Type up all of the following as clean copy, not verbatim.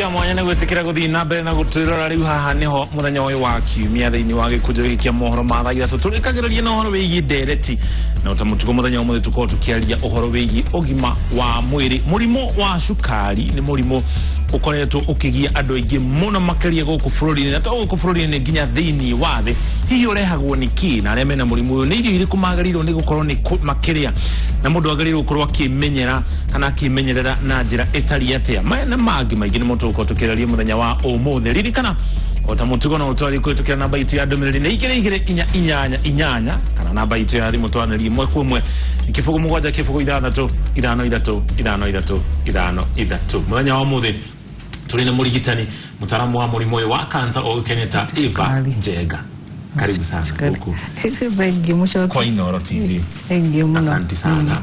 Cia mwanya nĩ gwĩtĩkĩra gũthiĩ na mbere na gũtwĩrora. Rĩu haha nĩho mũthenya ũyũ wa kiumia thĩinĩ wa gĩkunjo gĩkĩ kĩa mohoro ma thaa 3 tũrĩkagĩrĩria na ũhoro wĩgiĩ ndereti, na ota mũtugo mũthenya wa ũmũthĩ tũkorwo tũkĩaria ũhoro wĩgiĩ ũgima wa mwĩrĩ. Mũrimũ wa cukari nĩ mũrimũ ũkoretwo ũkĩgia andũ aingĩ mũno, makĩria gũkũ bũrũri-inĩ, na to gũkũ bũrũri-inĩ, nginya thĩinĩ wa thĩ. Hihi ũrehagwo nĩ kĩ, na arĩa mena mũrimũ ũyũ nĩ irio irĩkũ magĩrĩirwo nĩ gũkorwo nĩ makĩrĩa, na mũndũ agĩrĩirwo gũkorwo akĩmenyera kana akĩmenyerera na njĩra ĩtariĩ atĩa? Maya na mangĩ maingĩ nĩmo tũgũkorwo tũkĩarĩria mũthenya wa ũmũthĩ. Ririkana o ta mũtugo no ũtwarie kũhĩtũkĩra namba itũ ya ndũmĩrĩri nĩ 22488, kana namba itũ ya thimũ twanĩrie ĩmwe kwa ĩmwe 0706 5353 53. Mũthenya wa ũmũthĩ tũrĩ na mũrigitani mũtaaramu wa mũrimũ ũyũ wa kansa ũĩkaine ta Eva Cukari. Njenga. Karibu sana gũkũ Thengiũ mũcoki. kwa Inoro TV. Thengiũ mũno. Asante sana.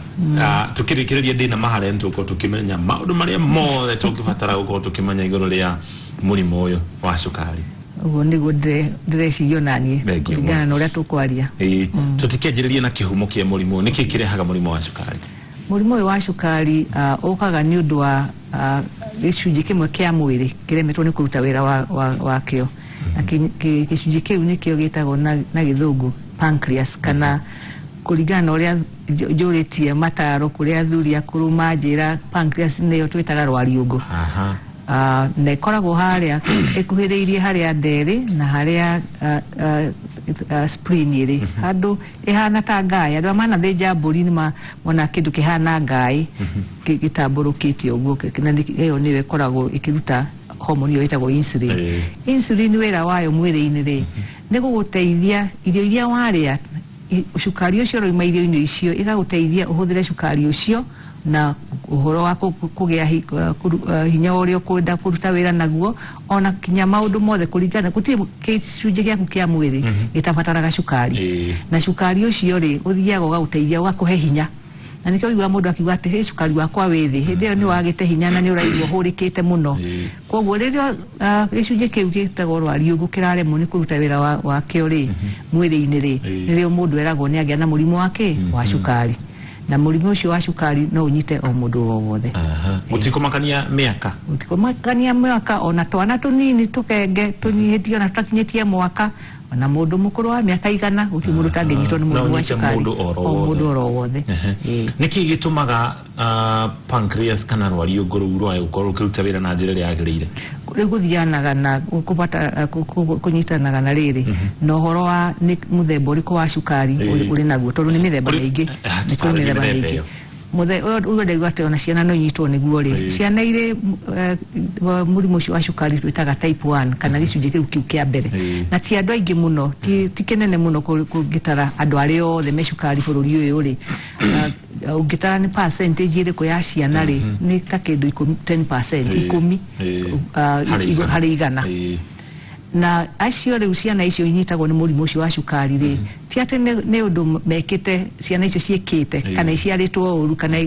Tukĩrĩkĩrĩria ndĩ na maharĩa nĩ tũgũkorwo tũkĩmenya maũndũ marĩa mothe tũngĩbatara gũkorwo tũkĩmenya igũrũ rĩa mũrimũ ũyũ wa cukari. Ũguo nĩguo ndĩreciria onaniĩ Thengiũ kũringana na ũrĩa tũkwaria. Ĩĩ, tũtikĩanjĩrĩrie na kĩhumo kĩa mũrimũ ũyũ. Nĩkĩ kĩrehaga mũrimũ wa cukari? Mũrimũ ũyũ wa cukari ũkaga nĩ ũndũ wa gĩcunjĩ kĩmwe kĩa mwĩrĩ kĩremetwo nĩ kũruta wĩra wakĩo, na gĩcunjĩ kĩu nĩkĩo gĩtagwo na gĩthũngũ pancreas, kana kũringana na ũrĩa njũrĩtie mataro kũrĩ athuri akũrũ manjĩra, pancreas nĩyo twĩtaga rwariũngũ. Na ĩkoragwo harĩa ĩkuhĩrĩirie harĩa nderĩ na harĩa spleen ĩrĩ, handũ ĩhana ta ngaĩ. Andũ arĩa manathĩnja mbũri nĩ mona kĩndũ kĩhana ngaĩ gĩtambũrũkĩte ũguo, na ĩyo nĩyo ĩkoragwo ĩkĩruta hormone ĩyo ĩtagwo insulin. Insulin wĩra wayo mwĩrĩ-inĩ rĩ, nĩ gũgũteithia irio iria warĩa, cukari ũcio ũrauma irio-inĩ icio, ĩgagũteithia ũhũthĩre cukari ũcio na ũhoro wa kũgĩa hinya ũrĩa ũkwenda kũruta wĩra naguo, ona kinya maũndũ mothe, kũringana gũtirĩ gĩcunjĩ gĩaku kĩa mwĩrĩ gĩtabataraga cukari. Na cukari ũcio rĩ, ũthiaga ũgagũteithia, ũgakũhe hinya, na nĩkĩo ũiguaga mũndũ akiuga atĩ, "Hĩ, cukari wakwa wĩ thĩ." Hĩndĩ ĩyo nĩ wagĩte hinya na nĩ ũraigua ũhũrĩkĩte mũno. Koguo rĩrĩa gĩcunjĩ kĩu gĩtagwo rwariũngũ kĩraremwo nĩ kũruta wĩra wakĩo rĩ mwĩrĩ-inĩ rĩ, nĩrĩo mũndũ eragwo nĩ agĩa na mũrimũ wa kĩ wa cukari. Na mũrimũ ũcio wa cukari no ũnyite o mũndũ o wothe. Gũtikũmakania mĩaka? Gũtikũmakania mĩaka, ona twana tũnini tũkenge tũnyihĩtie, ona tũtakinyĩtie mwaka, ona mũndũ mũkũrũ wa mĩaka 100, gũtirĩ mũndũ ũtangĩnyitwo nĩ No mũrimũ wa ũnyite cukari. Mũndũ oro O wothe. mũndũ oro wothe. Ĩĩ. Nĩkĩ gĩtũmaga pancreas kana rwariũngũ rũu rwae gũkorwo rũkĩruta wĩra na njĩra ĩrĩa yagĩrĩire? Rĩu gũthianaga na kũbata kũnyitanaga na rĩrĩ na ũhoro wa nĩ mũthemba ũrĩkũ wa cukari ũrĩ naguo, tondũ nĩ mĩthemba mĩingĩ. Nĩ kũrĩ Tũtarĩrie mĩthemba mĩthemba mĩingĩ. ĩyo. Ũyũ ndaigua atĩ ona ciana no inyitwo nĩguo rĩ, ciana irĩ mũrimũ ũcio wa cukari twĩtaga type 1, kana gĩcunjĩ kĩu kĩa mbere, na ti andũ aingĩ mũno, ti kĩnene mũno kũngĩtara andũ arĩa othe me cukari bũrũri ũyũ rĩ. Ũngĩtara nĩ percentage ĩrĩkũ ya ciana rĩ, nĩ ta kĩndũ 10%, 10 Harĩ 100. Harĩ 100. Na acio rĩu ciana icio inyitagwo nĩ mũrimũ ũcio wa cukari rĩ, ti atĩ nĩ ũndũ mekĩte, ciana icio ciĩkĩte, kana iciarĩtwo ũru, kana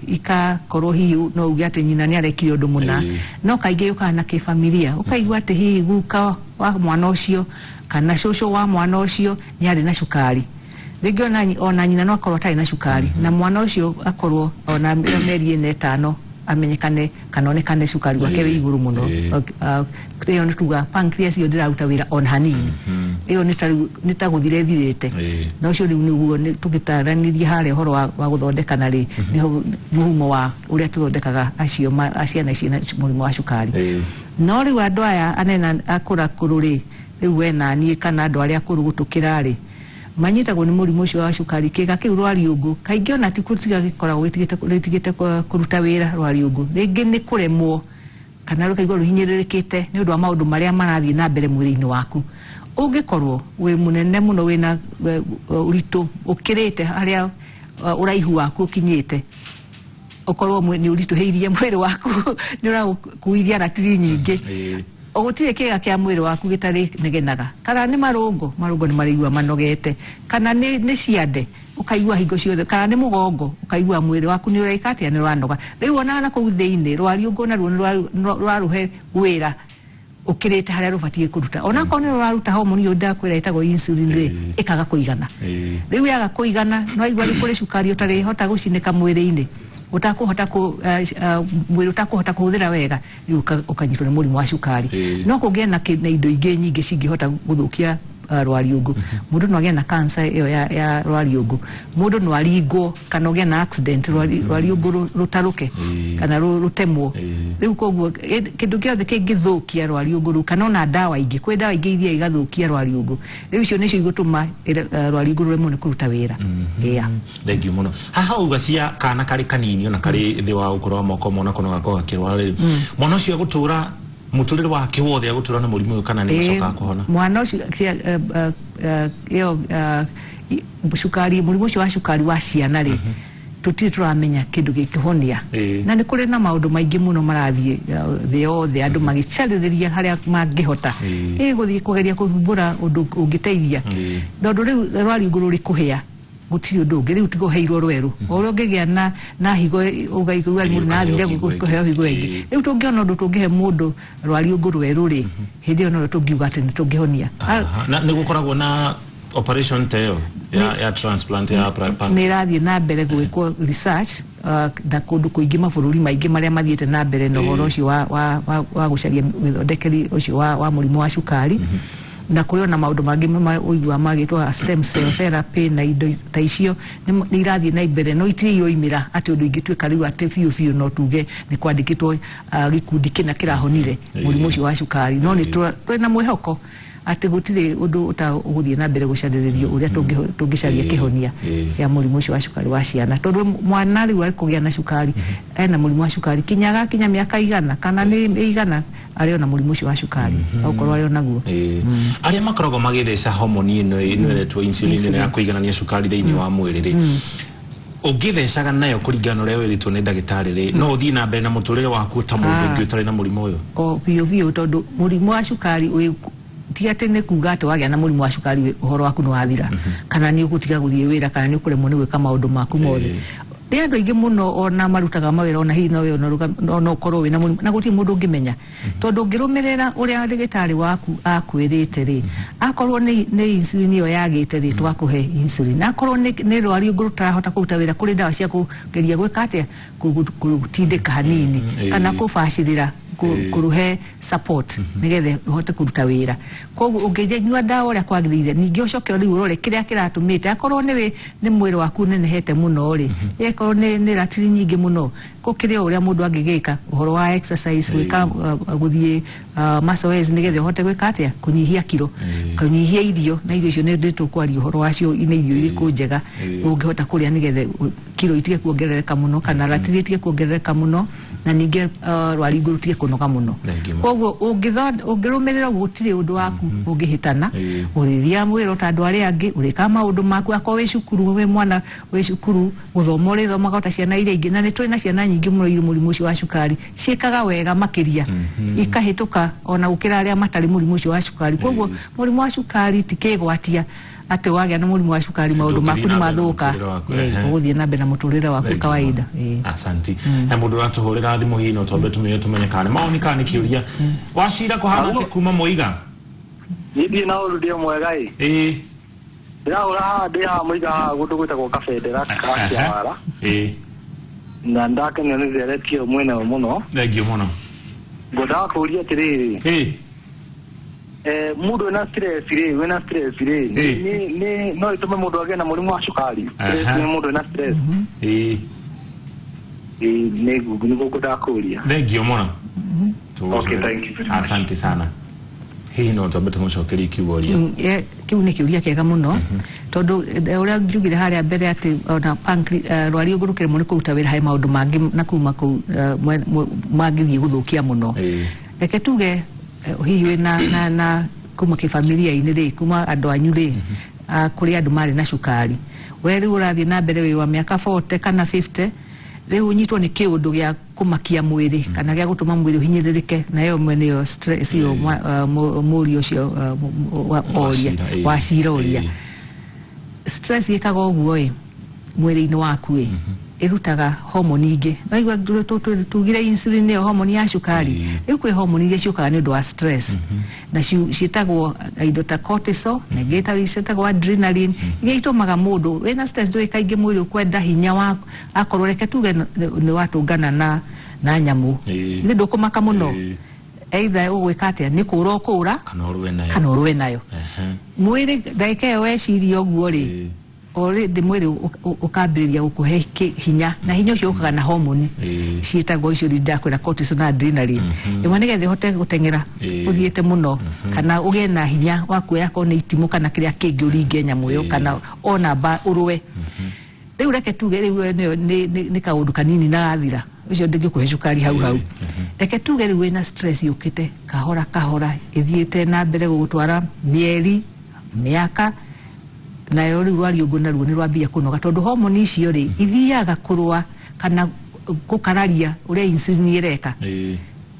ikakorwo hihi no uge atĩ nyina nĩ arekire ũndũ mũna. No kaingĩ yũkaga na kĩbamilia, ũkaigua atĩ hihi guka wa mwana ũcio kana cũcũ wa mwana ũcio nĩ arĩ na cukari. Rĩngĩ ona nyina no akorwo atarĩ na cukari, na mwana ũcio akorwo ona mĩeri 4 5 amenyekane kana onekane cukari wake wĩ igũrũ mũno. Ĩyo nĩ tuga pancreas ĩyo ndĩraruta wĩra ona hanini. Ĩyo nĩ ta rĩu nĩ ta gũthira ĩthirĩte. Na ũcio rĩu nĩguo nĩ tũgĩtaranĩria harĩa ũhoro wa gũthondekana rĩ, nĩho mũhumo wa ũrĩa tũthondekaga acio ciana ici na mũrimũ wa cukari. No rĩu andũ aya anene akũrakũrũ rĩ, rĩu we na niĩ kana andũ arĩa akũrũ gũtũkĩra rĩ, manyitagwo nĩ mũrimũ ũcio wa cukari, kĩga kĩu rwariũngũ kaingĩ ona ti gũtiga gĩkoragwo gĩtigĩte kũruta wĩra. Rwariũngũ rĩngĩ nĩ kũremwo kana rũkaigua rũhinyĩrĩrĩkĩte nĩ ũndũ wa maũndũ marĩa marathiĩ na mbere mwĩrĩ-inĩ waku. Ũngĩkorwo wĩ mũnene mũno, wĩna ũritũ ũkĩrĩte harĩa ũraihu waku ũkinyĩte, ũkorwo nĩ ũritũhĩirie mwĩrĩ waku, nĩ ũrakuithia ratiri nyingĩ, gũtirĩ kĩga kĩa mwĩrĩ waku gĩtarĩ negenaga, kana nĩ marũngo, marũngo nĩ maraigua manogete, kana nĩ ciande ũkaigua hingo ciothe, kana nĩ mũgongo, ũkaigua mwĩrĩ waku nĩ ũreka atĩa, nĩ ũranoga. Rĩu ona na kũu thĩinĩ rwariũngũ naruo nĩ rũrarũhe wĩra ũkĩrĩte harĩa rũbatiĩ kũruta. Onakorwo nĩ rũraruta homoni ĩyo ndakwĩra ĩtagwo insulin rĩ, ĩkaga kũigana. Rĩu yaga kũigana, no aigua nĩ kũrĩ cukari ũtarĩhota gũcinĩka mwĩrĩ-inĩ. Ũtakũhota kũ mwĩrĩ ũtakũhota kũhũthĩra wega, rĩu ũkanyitwo nĩ mũrimũ wa cukari. No kũngĩe na na indo ingĩ nyingĩ cingĩhota gũthũkia rwariũngũ, mũndũ no agĩe na cancer ĩyo ya rwariũngũ, mũndũ no aringwo kana ũgĩe na accident, rwariũngũ rũtarũke kana rũtemwo. Rĩu koguo kĩndũ gĩothe kĩngĩthũkia rwariũngũ rũu, kana ona ndawa ingĩ, kwĩ ndawa ingĩ ithiaga igathũkia rwariũngũ, rĩu icio nĩcio igũtũma rwariũngũ rũremwo nĩ kũruta wĩra. Yeah. Thengiũ mũno. Haha uga cia kana karĩ kanini, ona karĩ thĩ wa ũkũrũ wa mwaka ũmwe, onako no gakorwo gakĩrwara rĩ, mwana ũcio agũtũra mũtũrĩre wake wothe agũtũra na mũrimũ ũyũ, kana nĩ gacokaga kũhona? Mwana ũcio ĩyo cukari, mũrimũ ũcio wa cukari wa ciana rĩ, tũtirĩ tũramenya kĩndũ gĩkĩhonia. Na nĩ kũrĩ na maũndũ maingĩ mũno marathiĩ thĩ yothe, andũ magĩcarĩrĩria harĩa mangĩhota gũthiĩ kũgeria kũthumbũra ũndũ ũngĩteithia, tondũ rĩu rwariũngũ rũrĩ kũhĩa, gũtirĩ ũndũ ũngĩ. Rĩu tiga ũheirwo rwerũ, o ũrĩa ũngĩgĩa na higo ũgaigua mũndũ na athire ũkaheo higo kũheo higo ĩngĩ. Rĩu tũngĩona ũndũ tũngĩhe mũndũ rwariũngũ rwerũ rĩ, hĩndĩ ĩyo no tũngiuga atĩ nĩ tũngĩhonia. Aha. Na nĩ gũkoragwo na operation ta ĩyo ya transplant ya pancreas? Nĩ ĩrathiĩ na mbere gwĩkwo research na kũndũ kũingĩ, mabũrũri maingĩ marĩa mathiĩte na mbere na ũhoro ũcio wa gũcaria wĩthondekeri ũcio wa mũrimũ wa cukari. Na kũrĩ ona maũndũ mangĩ ũiguaga magĩtwo stem cell therapy na indo ta icio nĩ irathiĩ na mbere, no itirĩ iroimĩra atĩ ũndũ ingĩtuĩka rĩu atĩ biũ biũ no tuge nĩ kwandĩkĩtwo gĩkundi kĩna kĩrahonire mũrimũ ũcio wa cukari. No nĩ twĩna mwĩhoko atĩ gũtirĩ ũndũ ũtagũthiĩ na mbere gũcarĩrĩrio ũrĩa tũngĩcaria kĩhonia kĩa mũrimũ ũcio wa cukari wa ciana, tondũ mwana rĩu akũgĩa na cukari, ena mũrimũ wa cukari kinya agakinya mĩaka 100 kana nĩ 100, arĩ ona mũrimũ ũcio wa cukari, okorwo arĩ onaguo. Arĩa makoragwo magĩtheca homoni ĩno ĩretwo insulin, ĩno ya kũiganania cukari thĩinĩ wa mwĩrĩ rĩ, ũngĩthecaga nayo kũringana na ũrĩa wĩrĩtwo nĩ ndagĩtarĩ rĩ, no ũthiĩ na mbere na mũtũrĩre waku ta mũndũ ũngĩ ũtarĩ na mũrimũ ũyũ? O biũ biũ, tondũ mũrimũ wa cukari ti atĩ nĩ kuga atĩ wagĩa na mũrimũ wa cukari ũhoro waku nĩ wathira, kana nĩ ũgũtiga gũthiĩ wĩra, kana nĩ ũkũremwo nĩ gwĩka maũndũ maku mothe. Nĩ andũ aingĩ mũno ona marutaga mawĩra, ona hihi no we ona ũkorwo wĩna mũrimũ na gũtirĩ mũndũ ũngĩmenya, tondũ ũngĩrũmĩrĩra ũrĩa ndagĩtarĩ waku akwĩrĩte rĩ, akorwo nĩ insulin ĩyo yagĩte rĩ, tũgakũhe insulin. Akorwo nĩ rwariũngũ rũtarahota kũruta wĩra, kũrĩ ndawa cia kũgeria gwĩka atĩa, kũrũtindĩka hanini kana kũbacĩrĩra, kũrũhe support nĩgetha ũhote kũruta wĩra. Koguo ũngĩnyua ndawa ũrĩa kwagĩrĩire, ningĩ ũcoke rĩu ũrore kĩrĩa kĩratũmĩte, akorwo nĩ mwĩrĩ waku ũnenehete mũno rĩ, ĩkorwo nĩ ratiri nyingĩ mũno, gũkĩrĩ o ũrĩa mũndũ angĩgĩka ũhoro wa exercise, gwĩka gũthiĩ mazoezi nĩgetha ũhote gwĩka atĩa, kũnyihia kiro, kũnyihia irio, na irio icio nĩ tũkwaria ũhoro wacio, nĩ irio irĩkũ njega ũngĩhota kũrĩa nĩgetha kiro itige kuongerereka mũno kana ratiri itige kuongerereka mũno, na ningĩ rwariũngũ rũtige kũnoga mũno. Thank you. Koguo ũngĩrũmĩrĩra ũguo, gũtirĩ ũndũ waku ũngĩhĩtana. Ũrĩthiaga wĩra ta andũ arĩa angĩ, ũrĩkaga maũndũ maku. Akorwo wĩ cukuru, wĩ mwana wĩ cukuru, gũthoma ũrĩthomaga o ta ciana iria ingĩ. Na nĩ tũrĩ na ciana nyingĩ mũno irĩ mũrimũ ũcio wa cukari ciĩkaga wega makĩria, ikahĩtũka ona gũkĩra arĩa matarĩ mũrimũ ũcio wa cukari. Koguo mũrimũ wa cukari ti kĩgwatia atĩ wagĩa na mũrimũ wa cukari maũndũ maku Ndũngĩthiĩ nĩ na mbere na mathũka. mũtũrĩre waku, ehe. Ũgũthiĩ na mbere na mũtũrĩre waku Thank you kawaida. mũno. Asanti. He mũndũ ũratũhũrĩra thimũ, hihi no twambe tũmĩoe tũmenye kana nĩ mawoni kana nĩ kĩũria. Wacira, kũhana atĩ kuma Mũiga? Niĩ ndirĩ na ũru, ndĩ o mwega ĩ. Ndĩrahũra haha, ndĩ haha Mũiga haha kũndũ gwĩtagwo Kabendera ka Kĩawara. Na ndakenio nĩ ndereti ĩyo mwĩnayo mũno. Thengiũ mũno. Ngwendaga kũũria atĩrĩrĩ, mũndũ wĩna stress rĩ, nĩ no ĩtũme mũndũ agĩe na mũrimũ wa cukari? Stress, nĩ mũndũ wĩna stress. Ĩ, nĩguo ngwendaga kũũria. Thengiũ mũno. Okay, thank you very much. Asante sana. Hihi no twambe tũmũcokerie kiugo ũria? Kĩu nĩ kĩũria kĩega mũno, tondũ ũrĩa njugire harĩa mbere atĩ ona rwariũngũ rũkĩremwo nĩ kũruta wĩra, he maũndũ mangĩ na kuma kũu mangĩthiĩ gũthũkia mũno. Reke tuge hihi wĩna na kuma kĩbamilia-inĩ rĩ, kuma andũ anyu rĩ, kũrĩ andũ marĩ na cukari, we rĩu ũrathiĩ na mbere wĩ wa mĩaka 40 kana 50, rĩu ũnyitwo nĩ kĩũndũ gĩa kũmakia mwĩrĩ kana gĩa gũtũma mwĩrĩ ũhinyĩrĩrĩke, na ĩyo ĩmwe nĩyo stress ĩyo mũriũ ũcio oria. Wacira, ĩĩ. Wacira ũria. Stress ĩkaga ũguo ĩ mwĩrĩ-inĩ waku ĩ. Ĩrutaga homoni ingĩ. Waigua tugire insulin nĩyo homoni ya cukari. Rĩu kwĩ homoni iria ciũkaga nĩ ũndũ wa stress, na ciĩtagwo indo ta cortisol, na ingĩ ciĩtagwo adrenaline, iria itũmaga mũndũ wĩna stress ndũĩ kaingĩ mwĩrĩ ũkwenda hinya wa akorwo, reke tuge nĩ watũngana na nyamũ, nĩ ndũkũmaka mũno, either ũgwĩka atĩa, nĩ kũra ũkũra kana ũrũe nayo. Kana ũrũe nayo. Mwĩrĩ ndagĩka ĩyo weciria ũguo rĩ, already mwĩrĩ ũkambĩrĩria gũkũhe hinya, na hinya ũcio ũkaga na homoni ciĩtagwo icio ndakwĩra, cortisol na adrenaline. Ĩmwe nĩgetha ĩhote gũteng'era ũthiĩte mũno, kana ũgĩe na hinya wa kuoya korwo nĩ itimũ kana kĩrĩa kĩngĩ, ũringe nyamũ ĩyo, kana ona mba ũrũe. Rĩu reke tuge rĩu ĩyo nĩyo nĩ kaũndũ kanini na gathira, ũcio ndĩngĩkũhe cukari hau hau. Reke tuge rĩu wĩna stress yũkĩte kahora kahora, ĩthiĩte na mbere gũgũtwara mĩeri, mĩaka, nayo rĩu rwariũngũ naruo nĩ rwambia kũnoga, tondũ homoni icio rĩ ithiaga kũrũa kana gũkararia ũrĩa insulin ĩreka.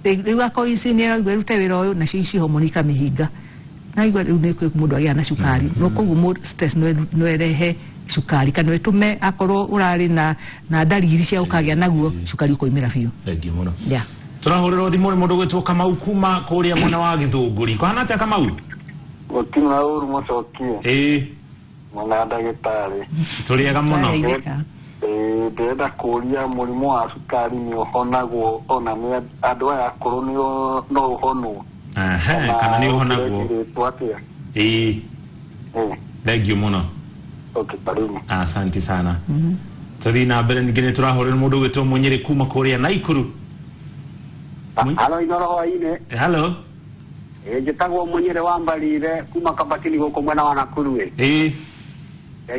Rĩu akorwo insulin ĩraigua ĩrute wĩra ũyũ, nacio ici homoni ikamĩhinga, naigua rĩu nĩ kwĩ mũndũ agĩa na cukari. No koguo stress no ĩrehe cukari, kana ĩtũme akorwo ũrarĩ na ndariri cia ũkagĩa naguo, cukari ũkoimĩra biũ. Thengiũ mũno. Yeah. Tũrahũrĩrwo thimũ nĩ mũndũ gwĩtwo Kamau kuma kũrĩa mwena wa Gĩthũngũri. Kũhana atĩa, Kamau? Gũtirĩ na ũru, mũcokie. Mwena ndagĩtarĩ. Tũrĩega mũno. Twageithĩka. Ĩĩ, ndĩrenda kũũria, mũrimũ wa cukari nĩ ũhonagwo? Ona nĩ andũ aya akũrũ nĩ no ũhonwo? Kana nĩ ũhonagwo? Ũkĩrĩtwo atĩa? Thengiũ mũno. Okay, karibu. Asante sana. Tũthiĩ na mbere, ningĩ nĩ tũrahũrĩra mũndũ gwĩtwo Mũnyĩrĩ kuma kũrĩa Naikuru. Halo, Inoro, hwainĩ. Hello. Ĩ, njĩtagwo Mũnyĩrĩ wa Mbarire kuma Kabatini gũkũ mwena wa Nakuru. Ĩ,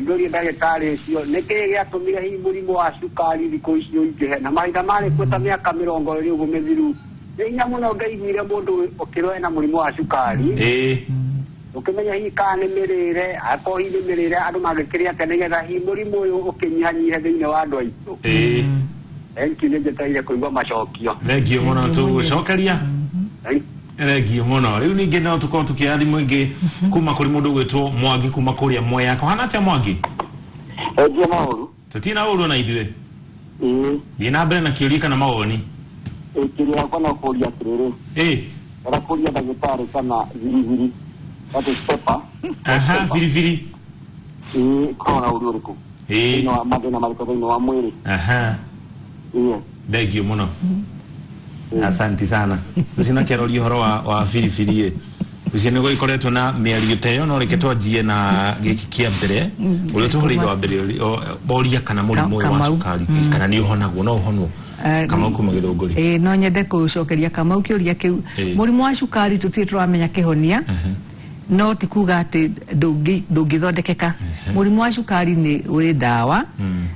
ngũrie ndagĩtarĩ ũcio, nĩkĩĩ gĩatũmire hihi mũrimũ wa cukari thikũ ici ũingĩhe, na mahinda marĩ kuo ta mĩaka 20 ũguo mĩthiru nĩ hinya mũno ngaiguire mũndũ ũkĩrwo ena mũrimũ wa cukari. Ũkĩmenya hihi kana nĩ mĩrĩre? Akorwo hihi nĩ mĩrĩre, andũ mangĩkĩrĩa atĩa nĩgetha hihi mũrimũ ũyũ ũkĩnyihanyihe thĩinĩ wa andũ aitũ? Thank you, nĩ njetereire kũigua macokio. Thengiũ mũno, tũgũcokeria. Thank Thengiũ mũno. Rĩu ningĩ no tũkorwo tũkĩoya thimũ ĩngĩ kuma kũrĩ mũndũ ũgwĩtwo Mwangi kuma kũrĩa Mwea. Kũhana atĩa, Mwangi? Enjia na ũru. Tũtina ũru ona ithuĩ. Thiĩ na mbere na kĩũria kana mawoni. Kĩrĩa yakwa no kũria atĩrĩrĩ, ndĩrenda kũria ndagĩtarĩ kana biribiri, that is pepper. Biribiri. Ĩkoragwo na ũru ũrĩkũ thĩinĩ wa mathĩna marĩkũ thĩinĩ wa mwĩrĩ? Thengiũ mũno, asanti sana. Ũcio nakĩaroria ũhoro wa biribiri. Ĩ, ũcio nĩ gũgĩkoretwo na mĩario ta ĩyo, no reke twanjie na gĩkĩ kĩa mbere, ũrĩa tũhũrĩire wa mbere, oria kana mũrimũ ũyũ wa Kamau. cukari kana nĩ ũhonagwo, no ũhonwo. Kamau kuma Gĩthũngũri. Ĩĩ, no nyende gũcokeria Kamau kĩũria kĩu. Mũrimũ wa cukari tũtirĩ tũramenya kĩhonia, no ti kuga atĩ ndũngĩthondekeka. Mũrimũ wa cukari nĩ ũrĩ ndawa,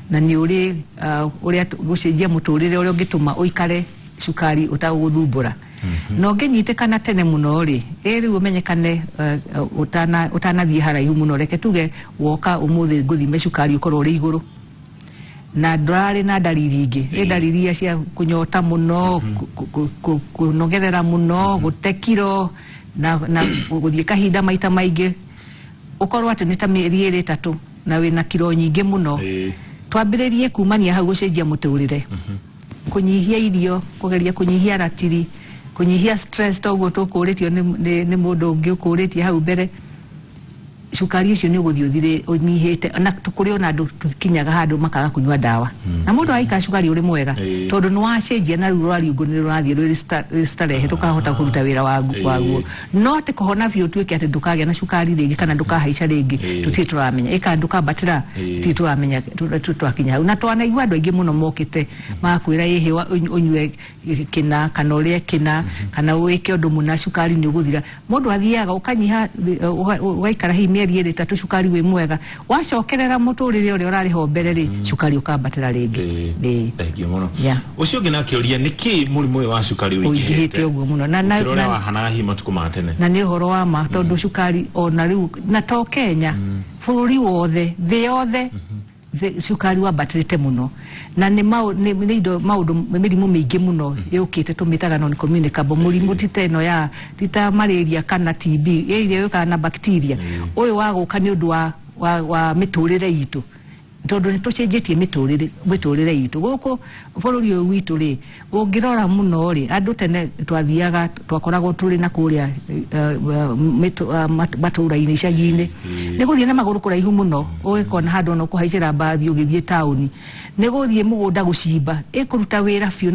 na nĩ ũrĩ ũrĩa gũcenjia mũtũrĩre ũrĩa ũngĩtũma ũikare cukari ũtagũgũthumbũra. Na ũngĩnyitĩkana tene mũno rĩ, ĩ rĩu ũmenyekane ũtanathiĩ haraihu mũno. Reke tuge woka ũmũthĩ ngũthime cukari ũkorwo ũrĩ igũrũ na ndũrarĩ na ndariri ingĩ, nĩ ndariri iria cia kũnyota mũno, kũnogerera mũno, gũte kiro na gũthiĩ kahinda maita maingĩ, ũkorwo atĩ nĩ ta mĩeri 2 3 na wĩna kiro nyingĩ mũno, twambĩrĩrie kumania hau gũcenjia mũtũrĩre, kũnyihia irio, kũgeria kũnyihia ratiri, kũnyihia stress, toguo tũkũrĩtio nĩ mũndũ ũngĩ ũkũrĩtie hau mbere. Cukari ũcio nĩ ũgũthiĩ ũthire ũnyihĩte, na kũrĩ ona andũ tũkinyaga handũ makaga kũnyua ndawa na mũndũ agaikara cukari ũrĩ mwega, tondũ nĩ wacenjia na rĩu rwariũngũ nĩ rũrathiĩ rwĩ starehe, rũkahota kũruta wĩra waguo. No atĩ kũhona biũ tuĩke atĩ ndũkagĩa na cukari rĩngĩ kana ndũkahaica rĩngĩ, tũtirĩ tũramenya. Ĩka ndũkambatĩra, tũtirĩ tũramenya twakinya hau. Na twanaigua andũ aingĩ mũno mokĩte magakwĩra ĩhĩ ũnyue kĩna kana ũrĩe kĩna kana wĩke ũndũ mũna, cukari nĩ ũgũthira. Mũndũ athiaga ũkanyiha, ũgaikara hihi mĩeri 2 3, cukari wĩ mwega, wacokerera mũtũrĩre ũrĩa ũrarĩ ho mbere rĩ, cukari ũkambatĩra rĩngĩ. Ĩĩ. Thengiũ mũno. Ũcio ũngĩ nakĩũria nĩkĩ mũrimũ ũyũ wa cukari ũingĩhĩte ũguo mũno Ũkĩra ũrĩa wahanaga hihi matukũ ma tene. Na nĩ ũhoro wa ma, tondũ cukari ona rĩu na to Kenya, bũrũri wothe, thĩ yothe, cukari wambatĩrĩte mũno, na nĩ indo maũndũ mĩrimũ mĩingĩ mũno yũkĩte tũmĩtaga non communicable mũrimũ, ti ta ĩno ya ti ta malaria kana TB ĩrĩa yũkaga na bacteria. Ũyũ wa gũka nĩ ũndũ wa mĩtũrĩre itũ. Tondũ nĩ tũcenjetie mĩtũrĩre itũ gũkũ bũrũri ũyũ witũ rĩ, ũngĩrora mũno rĩ, andũ tene twathiaga twakoragwo tũrĩ na kũrĩa matũra-inĩ, icagi-inĩ, nĩ gũthiĩ na magũrũ kũraihu mũno, ũgĩkona handũ ona ũkũhaicĩra mbathi ũgĩthiĩ taũni, nĩ gũthiĩ mũgũnda gũcimba, ĩkũruta wĩra biũ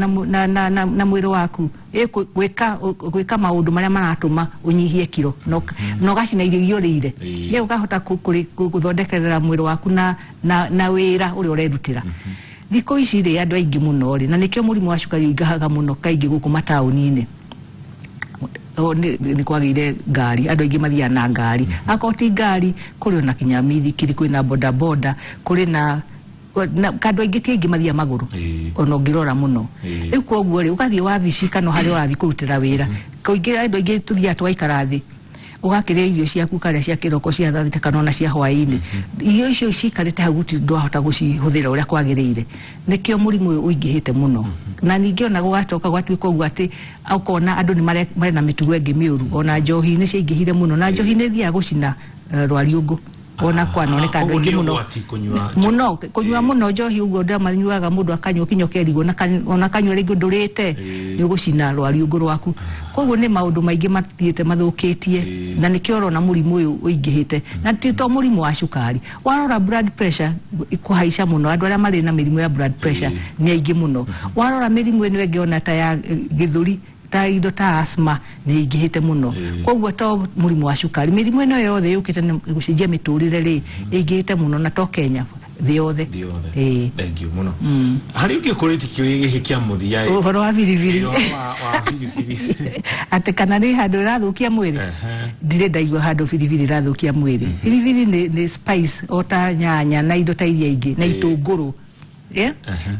na mwĩrĩ waku, gwĩka maũndũ marĩa maratũma ũnyihie kiro na ũgacina irio iria ũrĩire, rĩu ũkahota gũthondekerera mwĩrĩ waku na wĩra ũrĩa ũrerutĩra. Thikũ ici rĩ, andũ aingĩ mũno rĩ, na nĩkĩo mũrimũ wa cukari ũingĩhaga mũno kaingĩ gũkũ mataũni-inĩ, nĩ kwagĩire ngari, andũ aingĩ mathiaga na ngari, akorwo ti ngari kũrĩ ona kinya mithikiri, kwĩna bodaboda, kũrĩ na andũ aingĩ ti aingĩ mathiaga magũrũ ona ũngĩrora mũno. Rĩu koguo rĩ, ũgathiĩ wabici kana harĩa ũrathiĩ kũrutĩra wĩra, kaingĩ andũ aingĩ tũthiaga tũgaikara thĩ, ũgakĩrĩa irio ciaku karĩa cia kĩroko, cia thaa thita kana ona cia hwaĩ-inĩ, irio icio cikarĩte hau gũtirĩ ndwahota gũcihũthĩra ũrĩa kwagĩrĩire, nĩkĩo mũrimũ ũyũ ũingĩhĩte mũno. Na ningĩ ona gũgacoka gwatuĩka ũguo atĩ ũkona andũ nĩ marĩ na mĩtugo ĩngĩ mĩũru, ona njohi nĩ ciaingĩhire mũno, na njohi nĩ ĩthiaga gũcina rwariũngũ, ona kwanoneka andũ Koguo aingĩ nĩ mũno ũgwati kũnyua mũno, kũnyua mũno njohi ũguo ndĩa manyuaga, mũndũ akanyua kinya ũkerigwo na ona kanyua rĩngĩ ndũrĩte, nĩ ũgũcina rwariũngũ rwaku. Koguo nĩ maũndũ maingĩ mathiĩte mathũkĩtie, na nĩkĩo ũrona mũrimũ ũyũ ũingĩhĩte. Na ti to mũrimũ wa cukari, warora blood pressure kũhaica mũno, andũ arĩa marĩ na mĩrimũ ya blood pressure nĩ aingĩ mũno. Warora mĩrimũ ĩno ĩngĩ ona ta ya gĩthũri, ta indo ta asthma nĩ ingĩhĩte mũno. Koguo to mũrimũ wa cukari, mĩrimũ ĩno yothe yũkĩte nĩ gũcenjia mĩtũrĩre rĩ, ĩingĩhĩte mũno, na to Kenya, thĩ yothe. Thĩ yothe. Ĩĩ. Thank you mũno. Harĩ ũngĩ ũkũrĩtie kĩũria gĩkĩ kĩa mũthia ĩ? Ũhoro wa biribiri? Ĩ, ũhoro wa biribiri. Atĩ kana nĩ handũ ĩrathũkia mwĩrĩ? Ndirĩ ndaigua handũ biribiri ĩrathũkia mwĩrĩ. Biribiri nĩ spice o ta nyanya na indo ta iria ingĩ na itũngũrũ. Yeah?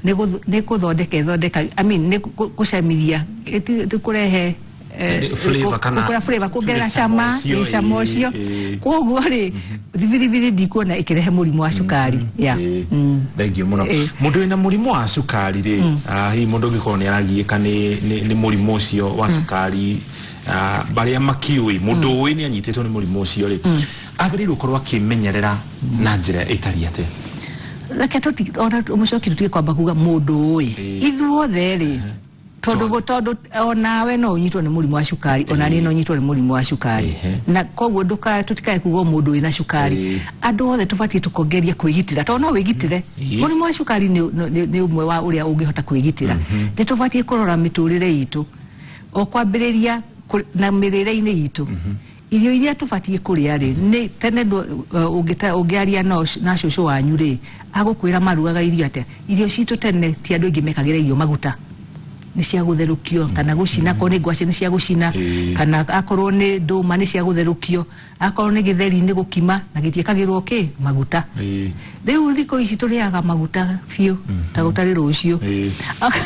Nĩ gũthondeka ĩthondeka, I mean, nĩ gũcamithia, ti kũrehe Nĩ flavour kana kũkũra flavour, kuongerera nĩ cama cama ũcio, ĩ, cama ũcio. Koguo rĩ, biribiri ndikuona ĩkĩrehe mũrimũ wa cukari. Yeah. Thank you mũno. Mũndũ wĩna mũrimũ wa cukari rĩ, hihi mũndũ ũngĩkorwo nĩ aragiĩka nĩ mũrimũ ũcio wa cukari, barĩa makiũĩ mũndũ ũĩ nĩ anyitĩtwo nĩ mũrimũ ũcio rĩ, agĩrĩirwo gũkorwo akĩmenyerera na njĩra ĩtariĩ atĩa? Reke tũti ona mũcoki tũtige kwamba kuga mũndũ ũĩ, ithuothe rĩ, tondũ onawe no ũnyitwo nĩ mũrimũ wa cukari, ona niĩ no nyitwo nĩ mũrimũ wa cukari. Na koguo ndũka tũtikae kuga o mũndũ wĩna cukari. Andũ othe tũbatiĩ tũkongeria kwĩgitĩra, tondũ no wĩgitĩre. Mũrimũ wa cukari nĩ ũmwe wa ũrĩa ũngĩhota kwĩgitĩra. Nĩ tũbatiĩ kũrora mĩtũrĩre itũ, o kwambĩrĩria na mĩrĩre-inĩ itũ, irio iria tũbatiĩ kũrĩa rĩ, nĩ tene ũngĩaria na cũcũ wanyu rĩ, agũkwĩra marugaga irio atĩa. Irio citũ tene ti andũ aingĩ mekagĩra irio maguta, nĩ cia gũtherũkio kana gũcina. Akorwo nĩ ngwacĩ nĩ cia gũcina, kana akorwo nĩ ndũma nĩ cia gũtherũkio, akorwo nĩ gĩtheri nĩ gũkima, na gĩtiĩkagĩrwo kĩ maguta. Rĩu thikũ ici tũrĩaga maguta biũ ta gũtarĩ rũciũ.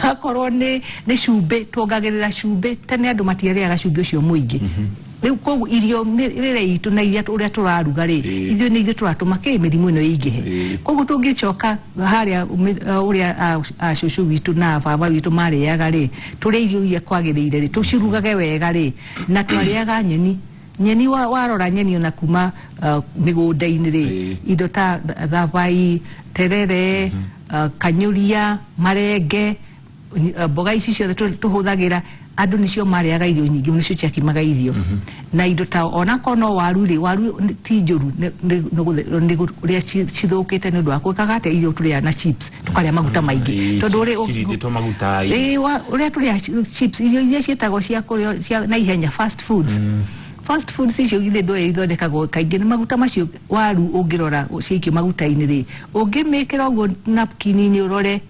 Akorwo nĩ cumbĩ, tuongagĩrĩra cumbĩ. Tene andũ matiarĩaga cumbĩ ũcio mũingĩ. Rĩu koguo irio, mĩrĩre itũ na iria ũrĩa tũraruga rĩ, ithuĩ nĩ ithuĩ tũratũma kĩ mĩrimũ ĩno ĩingĩhe. Koguo tũngĩcoka harĩa ũrĩa cũcũ witũ na baba witũ marĩaga rĩ, tũrĩe irio iria kwagĩrĩire rĩ, tũcirugage wega rĩ, na twarĩaga nyeni. Nyeni warora nyeni ona kuma mĩgũnda-inĩ rĩ, indo ta thabai, terere, kanyũria, marenge, mboga ici ciothe tũhũthagĩra, andũ nĩcio marĩaga irio nyingĩ, nĩcio ciakimaga irio na indo ta onakorwo no waru rĩ, waru ti njũru, nĩ ũrĩa cithũkĩte nĩ ũndũ wa gwĩkaga atĩa, irio tũrĩaga na chips, tũkarĩa maguta maingĩ. Tondũ cirindĩtwo maguta. Ĩĩ, ũrĩa tũrĩa chips, irio iria ciĩtagwo cia kũrĩo cia na ihenya, fast foods. Fast foods icio githĩ ndũĩ ithondekagwo kaingĩ nĩ maguta macio. Waru ũngĩrora ciaikio maguta-inĩ rĩ, ũngĩmĩkĩra ũguo napkin-inĩ ũrore,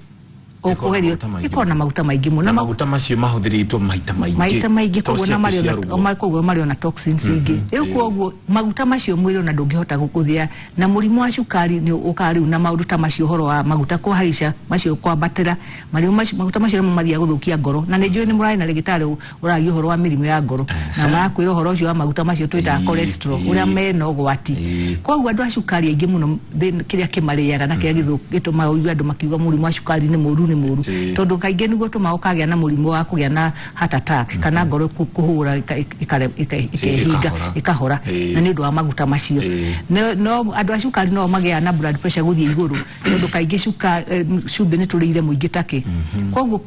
ũkũgerio maguta maingĩ. Ĩkorwo na maguta maingĩ mũno. Na maguta macio mahũthĩrĩtwo maita maingĩ, maita maingĩ, to koguo na ciaku marĩ ciarugwo. Koguo marĩ ona toxins ingĩ. Rĩu koguo maguta macio mwĩrĩ ona ndũngĩhota gũthĩa, na mũrimũ wa cukari nĩ ũkaga rĩu na maũndũ ta macio, ũhoro wa maguta kũhaica, macio kwambatĩra, marĩ macio maguta macio nĩmo mathiaga gũthũkia ngoro. Na nĩ njũĩ nĩ mũrarĩ na rĩgĩtarĩ ũragia ũhoro wa mĩrimũ ya ngoro, na marakwĩra ũhoro ũcio wa maguta macio twĩtaga cholesterol, ũrĩa mena ũgwati. Koguo andũ a cukari aingĩ mũno, kĩrĩa kĩmarĩaga na kĩrĩa gĩtũmaga ũigue andũ makiuga mũrimũ wa cukari nĩ mũru, nĩ nĩ mũru, tondũ kaingĩ nĩguo ũtũmaga ũkagĩa na mũrimũ wa kũgĩa na heart attack kana ngoro kũhũra ikehinga, ĩkahora. Ĩkahora. Na nĩ ũndũ wa maguta macio. No andũ a cukari no magĩaga na blood pressure gũthiĩ igũrũ, tondũ kaingĩ cumbĩ nĩ tũrĩire mũingĩ takĩ. Koguo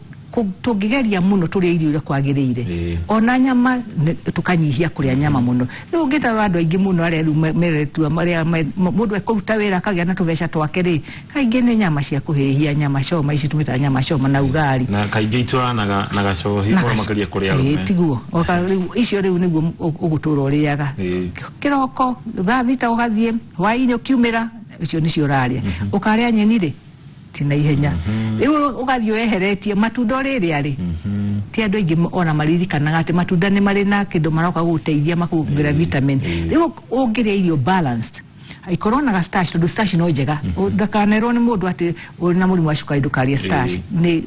tũngĩgeria mũno tũrĩe irio iria kwagĩrĩire, ona nyama tũkanyihia kũrĩa nyama mũno. Rĩu ũngĩtarora andũ aingĩ mũno arĩa rĩu meretua marĩa mũndũ ekũruta wĩra akagĩa na tũbeca twake rĩ, kaingĩ nĩ nyama cia kũhĩhia, nyama choma, ici tũmĩtaga nyama choma na ugali. Na kaingĩ itwaranaga na gacohi Na mũno makĩria kũrĩ arũme. Tiguo. Oka rĩu icio rĩu nĩguo ũgũtũra ũrĩaga kĩroko thaa 6 ũgathiĩ hwaĩ-inĩ ũkiumĩra, icio nĩcio ũrarĩa. Ũkarĩa nyeni rĩ, ti na ihenya. Rĩu ũgathiĩ weheretie matunda ũrĩrĩa rĩ, ti andũ aingĩ ona maririkanaga atĩ matunda nĩ marĩ na kĩndũ maroka gũgũteithia makuongerera vitamin. Rĩu ũngĩrĩa irio balanced, ikorwo na ga starch, tondũ starch no njega. Ndakanerwo nĩ mũndũ atĩ ũrĩ na mũrimũ wa cukari ndũkarĩe starch. Nĩ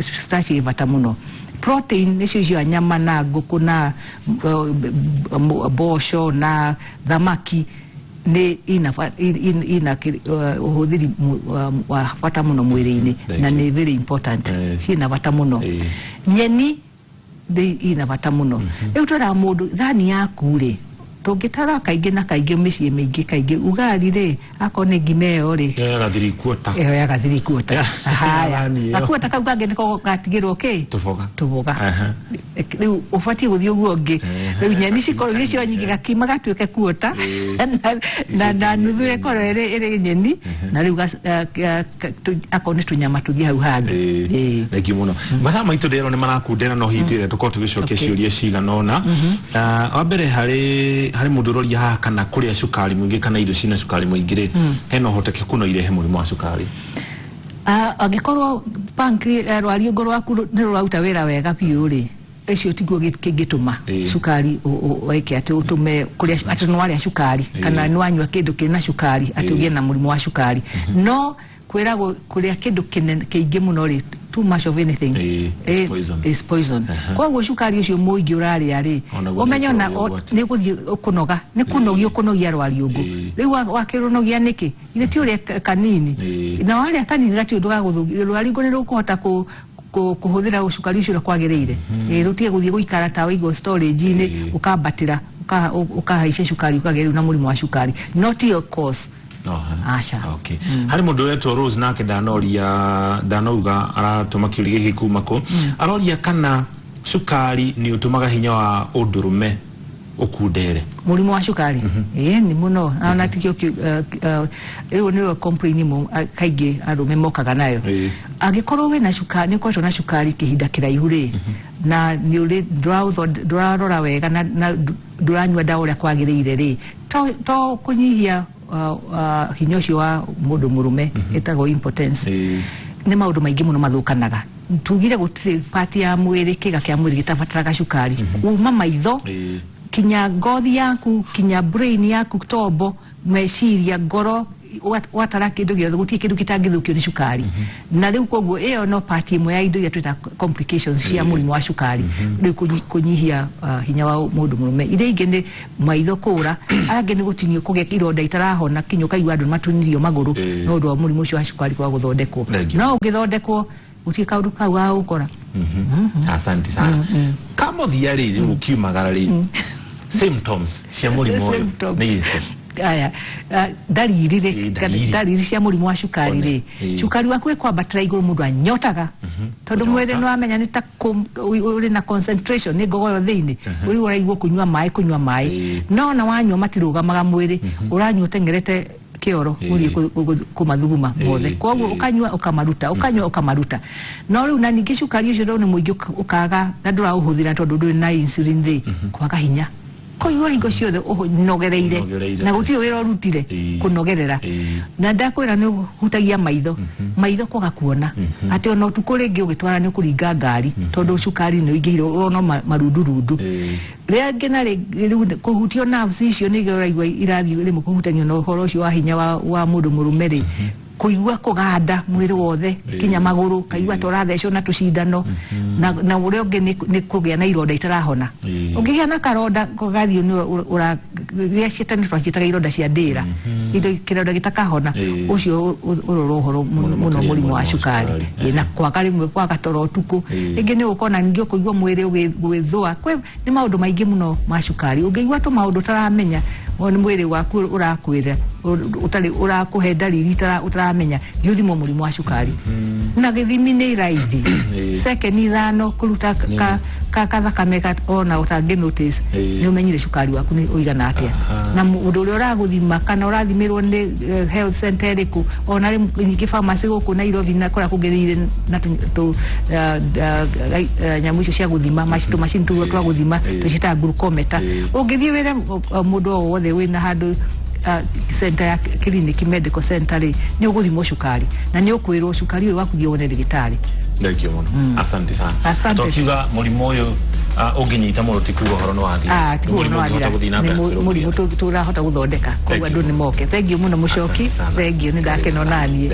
starch ĩ bata mũno. Protein nĩcio icio nyama na ngũkũ na mboco na thamaki, nĩ ina ũhũthĩri wa bata mũno mwĩrĩ-inĩ. Thank na you. Nĩ very important. Ciĩna bata mũno. Nyeni nĩ ina bata mũno. Rĩu twĩraga mũndũ thani yaku rĩ, tũngĩtara kaingĩ na kaingĩ mĩciĩ mĩingĩ, kaingĩ ugali rĩ, akorwo nĩ ngima ĩyo rĩ, Yoyaga 3/4. Ĩyo yaga 3/4. Haya. Thani ĩyo. Gakuota kau kangĩ nĩko gatigĩrwo kĩ? Tũboga. Tũboga. Rĩu ũbatiĩ gũthiĩ ũguo ũngĩ. Rĩu nyeni cikorwo irĩ cio nyingĩ, gakima gatuĩke kuota na nuthu ĩkorwo ĩrĩ nyeni, na rĩu akorwo nĩ tũnyama tũthiĩ hau hangĩ. Thank you mũno. Mathaa maitũ ndĩrwo nĩ marakundera, no hihi ĩrĩa tũkorwo tũgĩcokia ciũria cigana ũna. Wa mbere, harĩ mũndũ ũroria haha kana kũrĩa cukari mũingĩ kana irio cina cukari mũingĩ rĩ, hena ũhotekeku no irehe mũrimũ wa cukari? Angĩkorwo pancreas, rwariũngũ rwaku nĩ rũraruta wĩra wega biũ rĩ, ũcio tiguo kĩngĩtũma cukari wĩke atĩ ũtũme kũrĩa atĩ nĩ warĩa cukari kana nĩ wanyua kĩndũ kĩna cukari atĩ ũgĩe na mũrimũ wa cukari. No kwĩragwo kũrĩa kĩndũ kĩnene kĩingĩ mũno rĩ, too much of anything is poison. Is poison. Koguo cukari ũcio mũingĩ ũrarĩa rĩ, Onaguo ũmenye nĩ ona ũkoragwo ũgwati. Nĩ gũthiĩ kũnoga, nĩ kũnogia, ũkũnogia rwariũngũ. Rĩu wakĩrũnogia nĩkĩ? Ithe ti ũrĩa kanini? Na warĩa kanini gatirĩ ũndũ gagũthũkia rwariũngũ, nĩ rũkũhota kũhũthĩra cukari ũcio ũrĩa kwagĩrĩire. Rũtige gũthiĩ gũikara ta waigwo storage-inĩ, ũkambatĩra, ũkahaicia cukari, ũkagĩa rĩu na mũrimũ wa cukari. No tiyo cause. No, ha. Aca. Okay. Harĩ mũndũ ũretwo Rose, nake ndanoria, ndanauga aratũma kĩũria gĩkĩ kuma kũ. Aroria kana cukari nĩ ũtũmaga hinya wa ũndũrũme ũkundere. Mũrimũ wa cukari? Ĩĩ, nĩ mũno. Ona tikio ĩyo nĩyo complain kaingĩ arũme mokaga nayo. Angĩkorwo wĩna cukari, nĩ ũkoretwo na cukari kĩhinda kĩraihu rĩ, na nĩ ũrĩ ndũrarora wega na ndũranyua ndawa ũrĩa kwagĩrĩire rĩ, to kũnyihia hinya ũcio wa mũndũ mũrũme ĩtagwo impotence. Nĩ maũndũ maingĩ mũno mathũkanaga. Tugire gũtirĩ part ya mwĩrĩ, kĩga kĩa mwĩrĩ gĩtabataraga cukari, kuma maitho kinya ngothi yaku, kinya brain yaku, tombo, meciria, ngoro, watara kĩndũ gĩothe, gũtirĩ kĩndũ gĩtangĩthũkio nĩ cukari. Na rĩu koguo ĩyo no part ĩmwe ya indo iria twĩta complications cia mũrimũ wa cukari. Rĩu kũnyihia hinya wa mũndũ mũrũme, iria ingĩ nĩ maitho kũra, arĩa angĩ nĩ gũtinio, kũgĩa ironda itarahona, kinya ũkaigua andũ nĩ matunirio magũrũ nĩ ũndũ wa mũrimũ ũcio wa cukari kwaga gũthondekwo. Thank you. No ũngĩthondekwo, gũtirĩ kaũndũ kau gagũkora. Asante sana. Kamuthia rĩ, rĩu ũkiumagara rĩ, symptoms cia mũrimũ ũyũ Symptoms. nĩ irĩkũ? Aya, ndariri rĩ, Ndariri. Ndariri cia mũrimũ wa cukari One, rĩ, cukari waku ĩkwambatĩra igũrũ, mũndũ anyotaga, tondũ Kũnyota. mwĩrĩ nĩ wamenya nĩ ta ũrĩ na concentration nĩ ngogoyo thĩinĩ, rĩu ũraigua kũnyua maĩ, kũnyua maĩ, no ona wanyua matirũgamaga mwĩrĩ, ũranyua ũteng'erete kĩoro gũthiĩ kũmathuguma mothe. Koguo ũkanyua ũkamaruta, ũkanyua ũkamaruta. No rĩu na ningĩ cukari ũcio rĩu nĩ mũingĩ, ũkaga na ndũraũhũthĩra tondũ ndũrĩ na insulin rĩ, kwaga hinya, koguo hingo ciothe ũnogereire. Ũnogereire. Na gũtirĩ wĩra ũrutire, kũnogerera. Na ndakwĩra nĩ ũhutagia maitho, maitho kwaga kuona, atĩ ona ũtukũ rĩngĩ ũgĩtwara nĩ ũkũringa ngari tondũ cukari nĩ ũingĩhire, ũrona marundurundu. Rĩangĩ na rĩngĩ rĩu kũhutio nerves icio nĩgĩo ũraigua irathiĩ rĩmwe kũhutanio na ũhoro ũcio wa hinya wa mũndũ mũrũme rĩ. Kũigua kũganda mwĩrĩ wothe kinya magũrũ, kaigua ta ũrathecwo na tũcindano, na ũrĩa ũngĩ nĩ kũgĩa na ironda itarahona. Ũngĩgĩa na karonda gathiĩ nĩ ũra ciĩta nĩ twaciĩtaga ironda cia ndĩra, indo kĩronda gĩtakahona, ũcio ũrorwo ũhoro mũno mũrimũ wa cukari. Na kwaga rĩmwe kwaga toro ũtukũ, rĩngĩ nĩ ũkona ningĩ ũkũigua mwĩrĩ ũgĩthũa. Nĩ maũndũ maingĩ mũno ma cukari. Ũngĩigua tũmaũndũ ũtaramenya, nĩ mwĩrĩ waku ũrakwĩra, ũtarĩ ũrakũhe ndariri ũtaramenya, thiĩ ũthimwo mũrimũ wa cukari. Na gĩthimi nĩ raithi, second 5 kũruta kathakame ona ũtangĩ notice, nĩ ũmenyire cukari waku nĩ ũigana atĩa. Na mũndũ ũrĩa ũragũthima kana ũrathimĩrwo nĩ health center ĩrĩkũ, ona rĩu nyingĩ pharmacy gũkũ Nairobi na kũrĩa kũngĩ nĩ na nyamũ icio cia gũthima, tũmacini tũu twa gũthima tũciĩtaga glucometer. Ũngĩthiĩ wĩre mũndũ o wothe wĩna handũ center ya clinic, medical center rĩ, nĩ ũgũthimwo cukari na nĩ ũkwĩrwo cukari ũyũ waku thiĩ wone ndagĩtarĩ. Thank you mũno, asante sana. Asante. Tũkiuga mũrimũ ũyũ ũngĩnyita mũndũ ti kuga ũhoro nĩ wathira. Ti kuga mũrimũ ũngĩhota gũthiĩ na mbere mũrimũ tũrahota gũthondeka, koguo andũ nĩ moke. Thank you mũno Mũcoki, thank you, nĩ ndakena onaniĩ.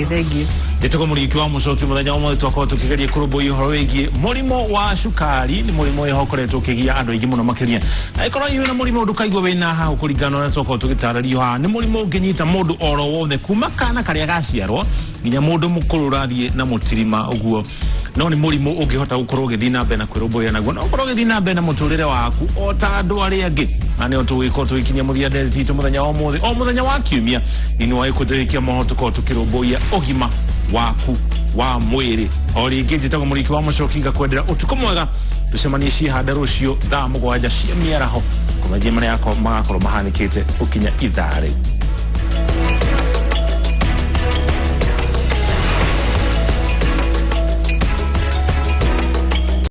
Thank you. Njĩtagwo Mũrĩki wa Mũcoki. Mũthenya wa ũmũthĩ twakorwo tũkĩgeria kũrũmbũiya ũhoro wĩgiĩ mũrimũ wa cukari. Nĩ mũrimũ ũyũ ũkoretwo ũkĩgia andũ aingĩ mũno makĩria. Angĩkorwo hihi wĩna mũrimũ ndũkaigua wĩna hahu kũringana na ũrĩa twakorwo tũgĩtarĩrio haha. Nĩ mũrimũ ũngĩnyita mũndũ oro wothe kuma kana karĩa gaciarwo nginya mũndũ mũkũrũ ũrathiĩ na mũtirima ũguo, no nĩ mũrimũ ũngĩhota gũkorwo ũgĩthiĩ na mbere na kwĩrũmbũiya naguo, na ũkorwo ũgĩthiĩ na mbere na mũtũrĩre waku o ta andũ arĩa angĩ. Na nĩo tũgĩkorwo tũgĩkinyia mũthia ndereti itũ mũthenya wa ũmũthĩ, o mũthenya wa kiumia thĩinĩ wa gĩkũnjũ gĩkĩ kĩa mohoro tũkorwo tũkĩrũmbũiya ũgima waku wa mwĩrĩ. O rĩngĩ njĩtagwo Mũrĩki wa Mũcoki, ngakwendera ũtukũ mwega. Tũcemanie ciĩhande rũciũ thaa 7 cia mĩaraho kũmenye marĩa magakorwo mahanĩkĩte gũkinya ithaa rĩu.